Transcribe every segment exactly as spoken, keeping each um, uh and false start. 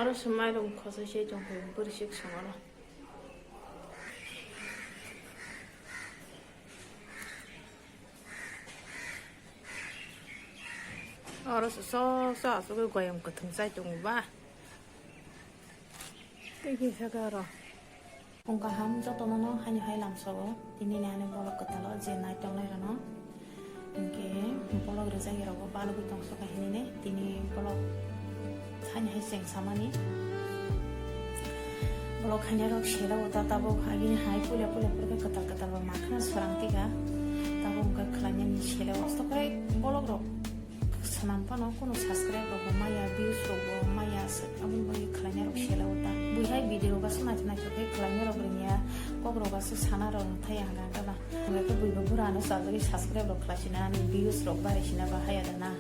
Oro se mairung khosoi se tong khe bwrwi sik song oro. Oro se sok sok asugwi goyam kwthwng chai tongo ba. Tei kisa khe oro. Phung kaham jotono no haino hai lamsogo. Tini ni ani vlog kwtalo je nai tongnai rano. Hinkhe vlog rwjak rokbo balugwi tongsoka hinine tini vlog haino hai cheng samani. Vlog haino rok sela uta tabuk agini hai puila puila pore khe kwtal kwtal bo makhna sorang tiga. Tabuk wngkha khlainani sela osto khe vlog rok. Swnam phano kunu subscribe rok bo maya, views rok bo maya, se aboni bagwi khlainai rok sela uta. Buihai video rok aswk naithok naithok khe khlainai rok rwngya, kok rok aswk sana rok rwngthai ang khe ba. Hwnkhe bui bo bura ano chajagwi subscribe rok khlai sina ani views rok barai sina ba haya da na.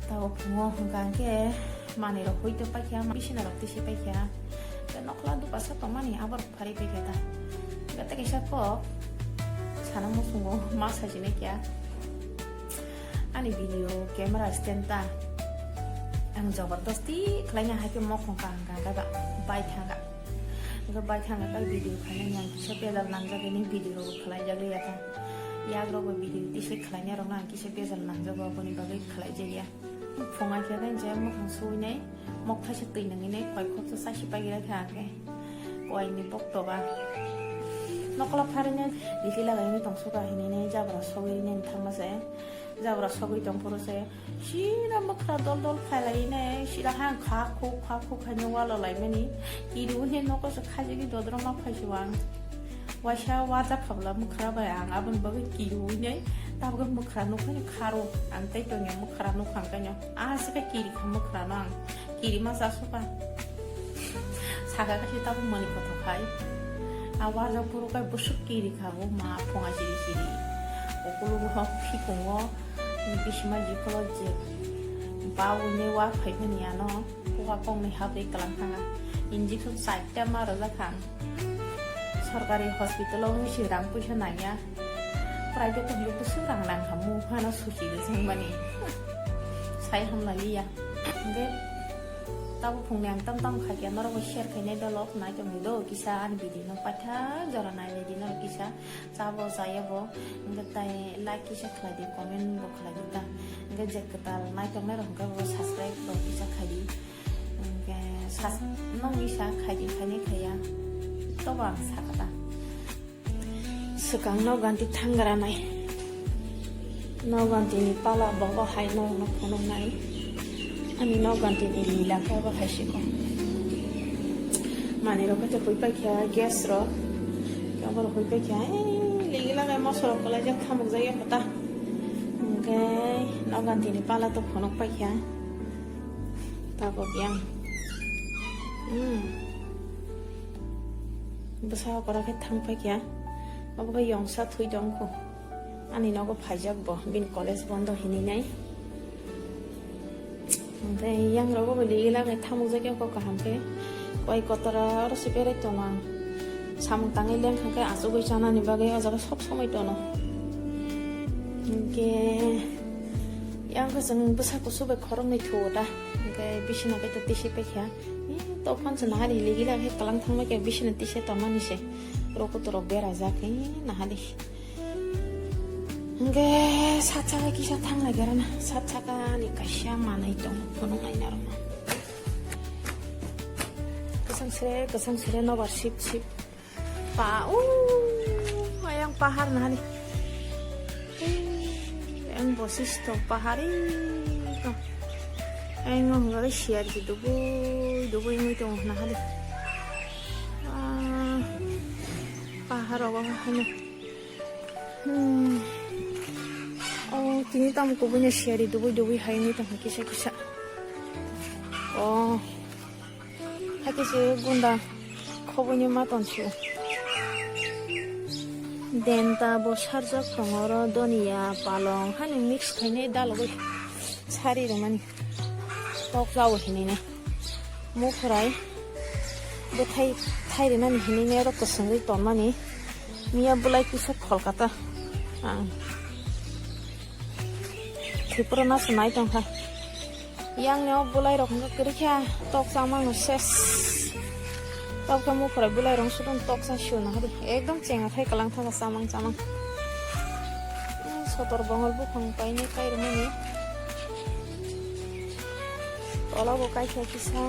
Tabo phungo hwnkha hwnkhe manwi rok hui tei paikha, bisina rok tei se paikha. Tei nokla dupasa tongmani abo rok pharwi paikha ta. Hwnkhe tei kaisa kok sana muchungo ma sajinai kya. Ani video camera stand ta ang jabardasti khlaina hai khe mokhong kaham kaham khe ba bai thanga. Hwnkhe bai thanga khe video khlainani ang kisa bejal nangjak, ini video rok khlaijak ya kha. Yak rok bo video tisa khlaina rok no ang kisa bejal nangjago, aboni bagwi khlaijak ya. Phunga khe khe je mokhang suinai. Mok thaisa twi nangwi nai koi khoksa chasi pagira kha khe. Koi ni boktoba. Nokla pharinai riti lagai wngwi tongsuka hinwi nai jabra sogwi nai thangma se. Jabra sogwi tongphuru se. Sira mwkhra dol dol phailai nai sira hang kha khuk kha khuk khainai walo laimani. Kiri wngwi nogo se khajigwi dodrok ma phaisio ang. Waisa waja khabla mwkhra bai ang aboni bagwi kiri wngwi nai. Tabuk mwkhra nukhaino kharo ang tei tongya mwkhra nukhang kaino. Aswk kiri kha mwkhra no ang. Kiri ma chasuka. Saka kasi tabuk mani kothok khai. A warga puro kai busuk kiri kha bo ma phunga chiri chiri. Ukulugo phikungo bisima jikolo je. Ba uni wa phai mani ano. Puka kong ni habri kalang thanga. Injection saita ma rajak kha. Sorkari hospital o wngwi se rang puisa nangya. Private o hwnwi bwswk rang nang kha, mung phano suchi rwjak mani. Sai hamlaliya. Hwnkhe tabuk phungni ang tam tam khaikhe norokbo share khainai dolok nai tongdi do kisa ani video no paithak jora nainai di norok kisa chabo chaya bo. Hwnkhe tai like kisa khlai di, comment bo khlai di ta. Hwnkhe je kwtal nai tongnai rok hwnkhe bo subscribe rok kisa khai di. Hwnkhe sas-, nokni sa khaidi khaini khaiya. Tobo ang sakha ta. Swkang Nokganti thangra nai. Nokganti ni pala bobo hai norokno phunuknai. Ani Nokganti ni lila khe bo hai siko. Manwi rok khe hui paikha gas rok. Abo rok hui paikha. Ei, ligi lagai moso rok kwlaijak thamukjak ya kho ta. Hwnkhe Nokganti ni pala to phunuk paikha. Tabuk yang. Hmm. Bwsa okora khe thang paikha. Obo khe yongsa thui tong kho. Ani nogo phaijak bo. Bini college bondo hinwi nai. Hwnkhe yang rogo bo ligi lagai thamukjak ya kho kaham khe. Koi kotora oro se berai tono ang. Samung tangwi lengkha khe achugwi chanani bagwi o jaga sob somoi tono. Hwnkhe yang khe chwng bwsa kusu bai khoroknwi thuo da. Hwnkhe bisina khe to tisi paikha. Ee, to phan se nahari ligi lagi kalang thangma khe bisina tise tongmani se. Roko to rok berajak, ee, nahari. Hwnkhe sat saka kisa thanglai garana. Sat saka ni kaisa manai tong phunuk nai narwkna. Kwchang sre, kwchang sre nobar sip sip. Pa, o, ayang pahar nahani. Ayang Bosisto pahar, ee, to. Ayang no hwnba khe siyar ki dubui, dubui wngwi tongo nahani. Ah, pahar rogo haino. Hmm. O, tini tamo kubui no siyari dubui, dubui hai wngwi tongkha kisa, kisa. O. Hakhe se gunda khoboini ma tonsu. Denta bo sarjak tongo oro, doniya, palong, hani mix khainai dalogwi sari rwmani. Tok jao hinwi nai. Mukhrai bwthai thai rwmani hinwi nai oro kwswngwi tonmani. Miya bwlai kisa Kolkata. Ang Tripura no se nai tongkha. Yang no bulai rok hwnkhe kwrwi kha tok chamang no ses. Tok khe muphura bulai rok sudung tok cha sio na hari. Ekdom chenga thai kalang thaka chamang chamang. Hmm, sotor bongol buphang paine kai rwmani. Tola bo kai kha kisa.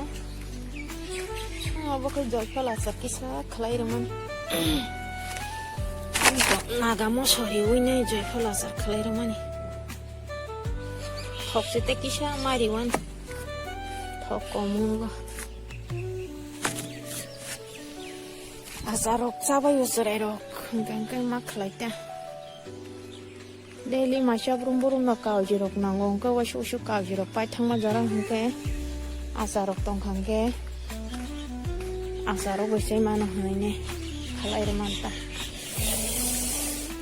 Hmm, obo khe joiphal achar kisa khlai rwmani. Naga mosori winai joiphal achar khlai rwmani. Thok se tei kisa mari wan. Thok kom wng bo. Achar rok chabai o chwrai rok. Hwnkhe hwnkhe ma khlai ta. Daily maisa brum brum no kauji rok nango. Hwnkhe waisa waisa kauji rok pai thangma jora hwnkhe achar rok tong kha hwnkhe. Achar rok bai se mano hwnwi ne khlai rw man ta.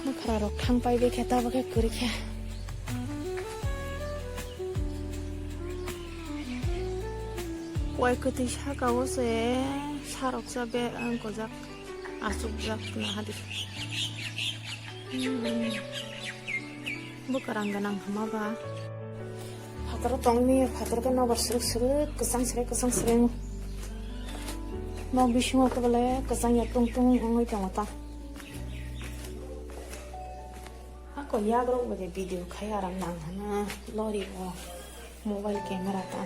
Mwkhra rok thang pai bai khe ta bo khe kwrwi khe. Wai kwtwi saka o se sarok cha be ang gojak achuk jak na hadi. Hmm. Bo kwrang gwnang hwnma ba. Phataro tongni phataro khe nobar srwk srwk kwchang srwk kwchang srwk. Nok bisingo khe bole kwchang ya tung tung wngwi tongo ta. Ako yagrok bai video khai aram nang hana lori o mobile camera ta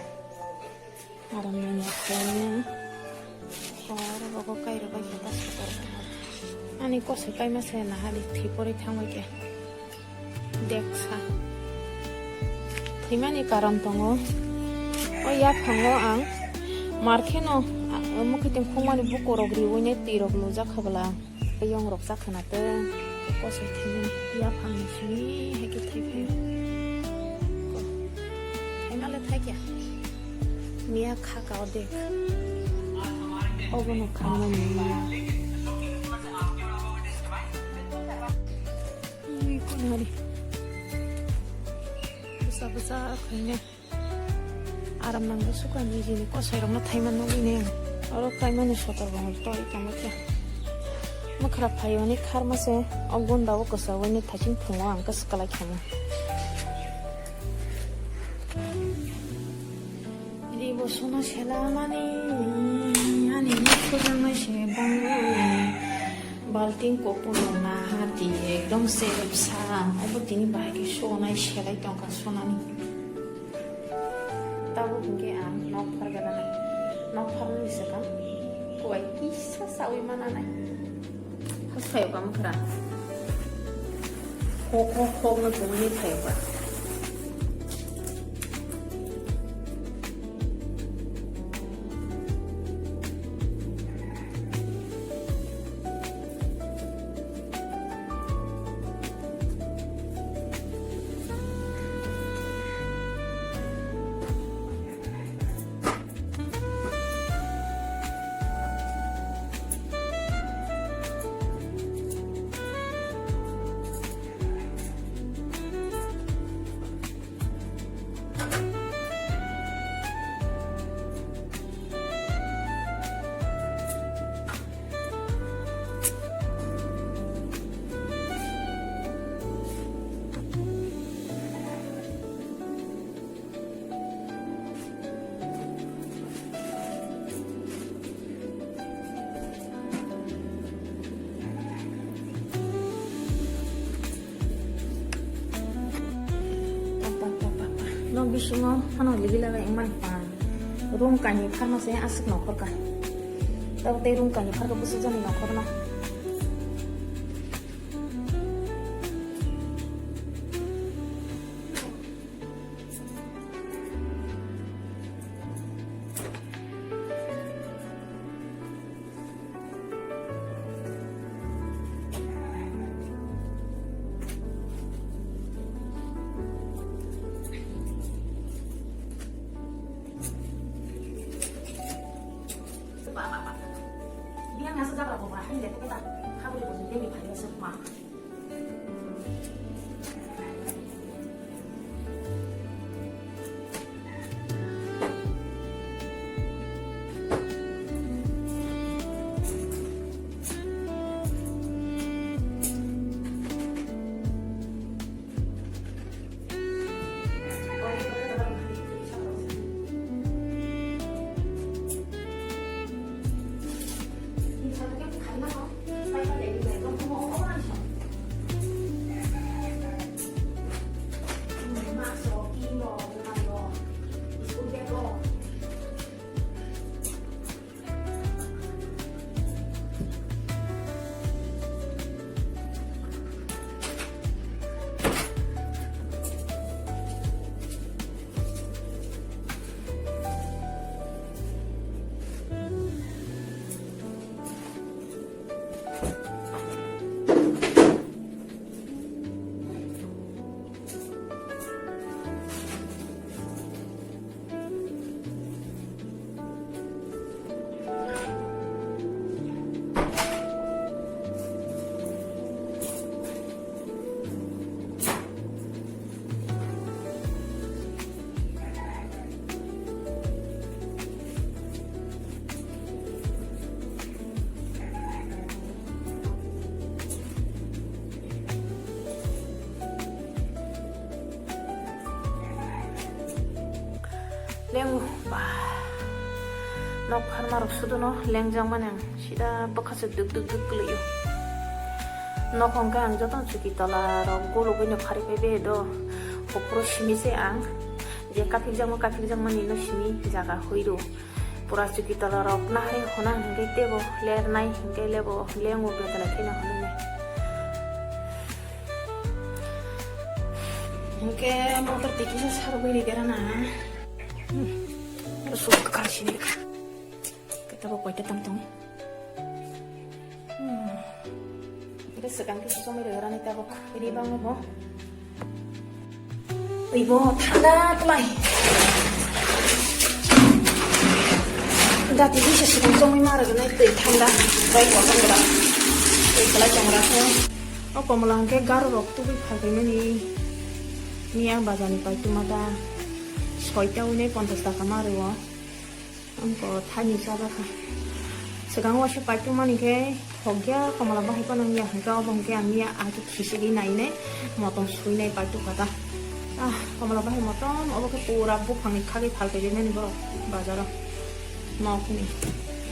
aram nang ya khai na. Or rogo kai rok bai ta sotor. Ani kosoi kai ma se na hali thwi pori thang bai ke. Deksa. Thwimani karon tongo. O yaphango ang markheno, a, mukhuitwng phungmani bukurok riwine twirok lujak kha bwla. Yongrok chakhwna tei kosoi thwimani yaphangni simi hai khe thwi phaio. Ko-, thaimale thaikya. Miya kha ka odek. Obono kha mani miya. Ui, kunari. Bwsa bwsa khaine. Aram nangbo suka nijini kosairokno thaima nugwini. Oro kaimani sotor bongol toi tongwi khe. Mwkhra phaiyoni kharma se o gunda o kwchawini thaching phungo ang khe swkalai khamu. Ribo sono sela mani, ani ni khujang nai se bangwi. Balting kopor rok nahardi ekdom serep sa, obo tini bahai khe sonai selai tongkha sonani. Tabuk hinkhe ang nok phar gana nai, nok phar ni swkang kuwai kisa sawi mana nai. Has phayo kam khra. Khok khok khok no tongwi phayo ba. Nok bisingo phano ligi laga imani phan. Room kainwi pharma se aswk nokhor ka. Tabuk tei room kainwi pharkha bwsajani nokhorno. Nok pharma rok sudono lengjak mani ang sida bwkha se duk duk duk kwlwi o. Nok hwnkhe ang joto chuki tola rok gologwi no pharwi phai be do. Hopro simi se ang je kaphik jakma kaphik jakmani no simi jaga hoi do. Pura chuki tola rok nahari hona hwnkhe tebo lernai hwnkhe lebo lengo betala kheno hwnwi. Hwnkhe motor tikisa sarwi ri gera na. Suk kha sini kha. Kita bo koita tam tong. Hmm. Ito sekarang kita sama ri gera ni tabok. Ini bang mo. Twi bo thanda tlai. Dati bisa sikang chongwi ma rwgwnai twi thanda. Bai kotor gra. Twi kwlai chongra khe. O komla hwnkhe garo rok tubui phalphaimani. Miya bazar ni paituma da. Soita hwnwi ponchash taka ma rwo. Amko thani chaba kha. Swkang waisa paituma ni khe hokya komla bahai phano wngya hwnkhe obo hwnkhe ang miya ahai khe khichiri nainai motom suinai paitu kha ta. Ah, komla bahai motom obo khe pura buphang ni khagwi phalphaimani borok bazar o. Nok ni.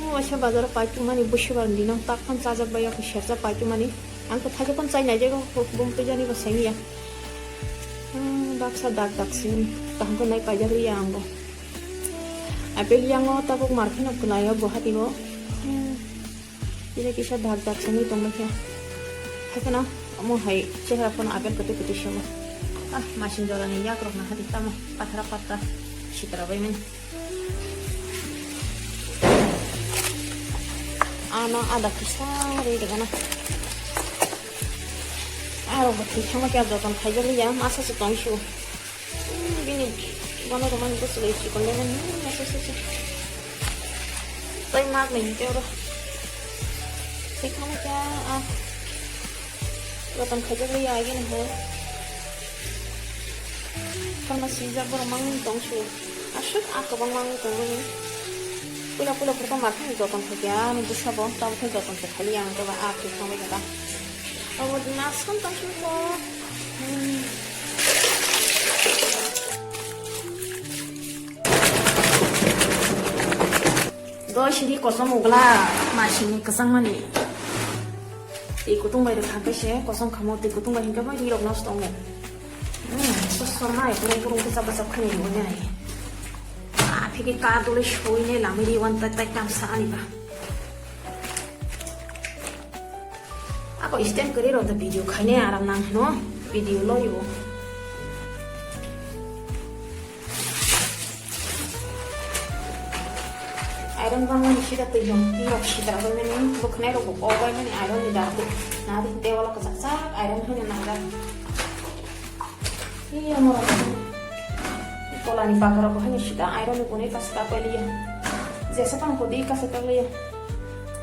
O waisa bazar o paitumani busibar ni nok tak phano chajak bai yakho sersa paitumani. Ang khe thaisa phano chai naijago bumtwi jani bo sengya. Ah, baksa dak dak se kaham khe nai paijak liya ang bo. Apple yango tabuk markheno kwlaio Guwahati o. Kisa kisa dak dak simi tongmai khe. Haikhe na omo hai chehra phano apple kwtwi kwtwi simo. Ah, masing jorani yak rok na hadi tamo pathara patta sitra bai mani. Ano ada kisa ri de gana. Aro bo thik sama kya joton khaijak ya masa se tong shu. Hmm, bini bono romani bwswlwi chikon le nani, hmm, ese, ese, ese. Tai mak ni hwnkhe oro. Thik kha kya, ah. Joton khaijak le ya, agini hai. Pharmacy jak borok mangni tong su. Aswk ah kwbang mangni tong mani. Puila puila phuru tong mar thani joton khai kya, ani bwsa bo, tabuk khai joton se khali ang khe ba, ah, thik kha kya. Abo naskon tong su ko. Hmm. Doi sidi kosom ugla, masini kwchangmani. Twi kutung bai rwkha khe se kosom khamo, twi kutung bai hinkhe bai rirok nosto wngo. Hmm, kosom mai kurung kurung kisa bwsa khani rwui nai. Ah, phiki ka dole soi ne lamiri wan tai tai kam sa ani ba. Ako stand kwrwi rok da video khaine aram nang hino video loyo. Iron bangmani sida twi jong twi rok sitra bai mani bwkhnai rok bo kok bai mani iron ni da twi na ri tei wala kwchak chak iron hwnwi nang da. Iya, morok. Kolani bakar rok haino sida iron ni bunui kasa tak bai liya. Jesa tang kodi kasa tak liya.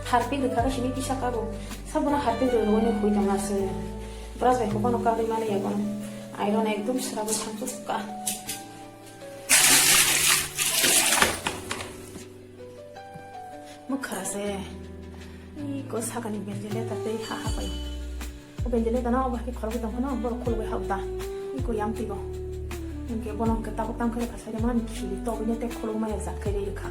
Harpik rikha ka sini kisa kago. Sabuna harpik rok rwani hui tong ase. Brush bai hubano kagwi mani ya bono. Iron ekdom srabo thangchuk ka. Mwkhra se. Iko sakani benjele ta tei ha ha pai. O benjele ta na obo hai khorok tong phano borok khulugwi ha ta. Iko yang twigo. Hwnkhe bono hwnkhe tabuk tang khe rwkha sai mani khili tobwi ne tei khulugma ya jat khai rwkha.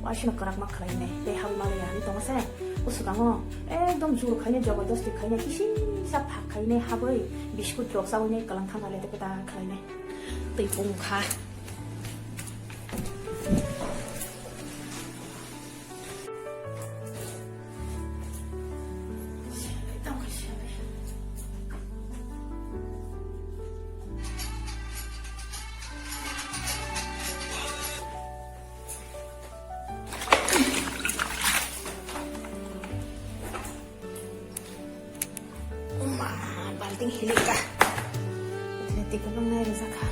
Waisino kwrak ma khlai ne tei ha ma ya ni tong se. O swkango ekdom jur khai ne jobordosti khai ne kisi sa phak khai ne habwi biskut rok chawi ne kwlang thang le tei ta khlai ne. Twi pung kha. Uma, balting hilik ka. Tini tiga pang nai rasa ka.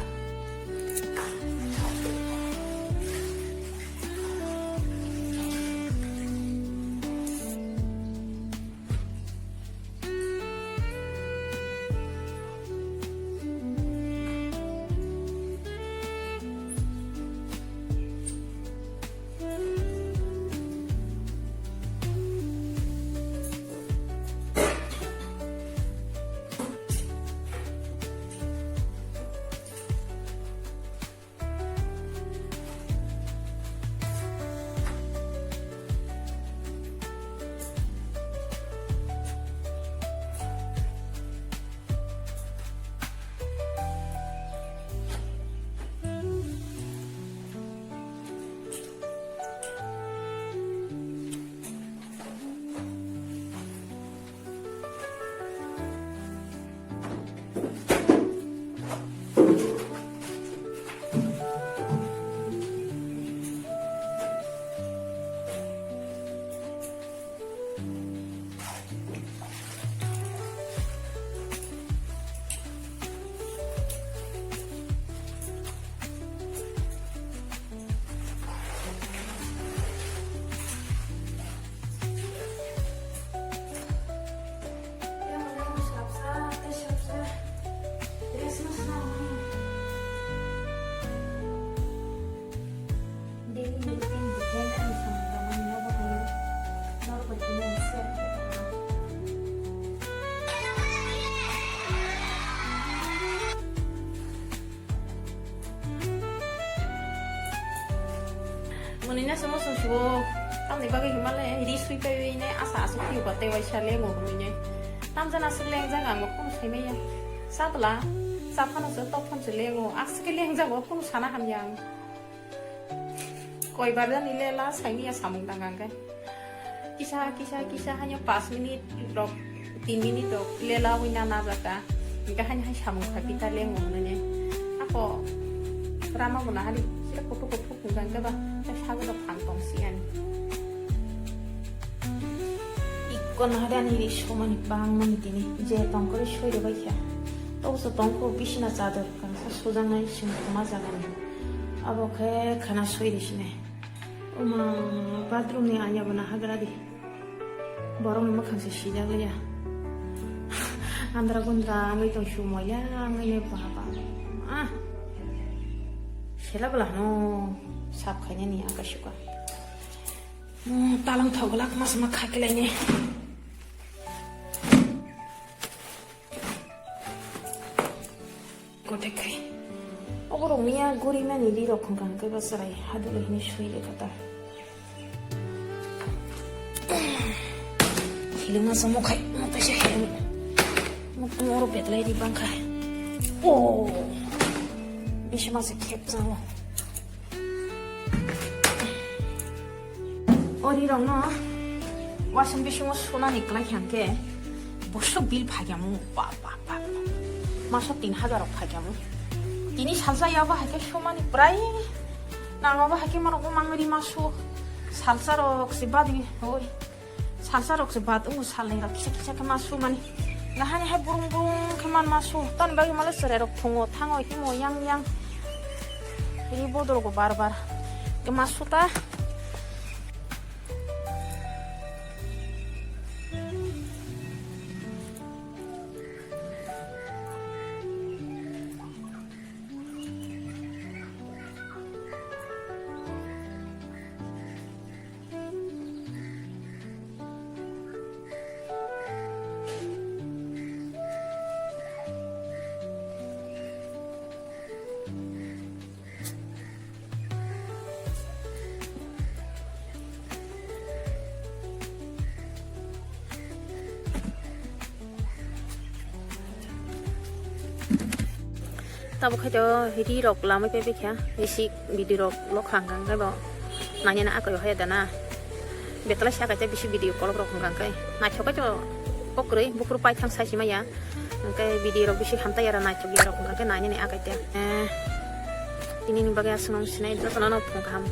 Mwnwi na se muchung sugo, tamni bagwi himale ri sui paiwi ne asa aswk phiyo ba tei waisa lengo hwnwi ne. Tamjana aswk lengjak ang bo kunu saimanya. Chabla, chaphano se tokphano se lengo, aswk khe lengjago kunu sana hamya ang. Koibar jani lela saimanya samung tang ang khe. Kisa, kisa, kisa haino pash minute rok, tin minute rok lela wina na jata. Hingke haino hai samung kha pita lengo hwnwi ne. Ako rama bo nahari sira kutuk kutuk hingka hingke ba tei sagwi rok phang tong si ani. Ikko nahari ani ri somani bangmani tini je tongkori soi rwbai kha. Tokso tongkho bisina chador kangsa sujaknai sing khoma jagani. Abo khe khana soi ri sine. Oma, bathroom ni anya bo nahagra di. Borok ni mwkhang se sijak liya. Andra gundra wngwi tong su moila wngwi ne baba. Ah. Sela bwla no sap khainani aka suka. Hmm, talang thok glak mas ma kha kelai ne. Kotek khai. Oborok miya guri mani ri rok hwnkha hwnkhe ba chwrai hadulai hwnwi sui rwkha ta. Hilima samo khai, mo kaisa hai. Mo oro betlai ri bangkha. Oh. Bisi masa khep jango. O rirokno washing bisingo sunani kwlai kha hwnkhe bwswk bill phaikhamu, ba, ba, ba, ba. Maso tin hajar rok phaikhamu. Tini salsa yaba haikhe sumani prai nangaba haikhe marok mangri masu salsa rok se badi hoi. Salsa rok se bat ungu salnai rok kisa kisa khe ma su mani. Nahani hai burung burung khe man ma su. Ton bagwi male chwrai rok thungo thango himo yang yang. Ri bodol go bar bar. Khe ma su ta. Tabuk khai to ri rok lamai paipai kha, bisi video rok lo khang khang khe bo nanya na akai haya dana. Betala sa kaisa bisi video kolok rok khang khang khe naithok khe to kokroi bukhuru paithang sai si maya. Hwnkhe video rok bisi hamtai ya naithok ya rok khang khe nanya ni akai te. Eh, tini ni bagwi aswk no sinai jotono no phung kaham.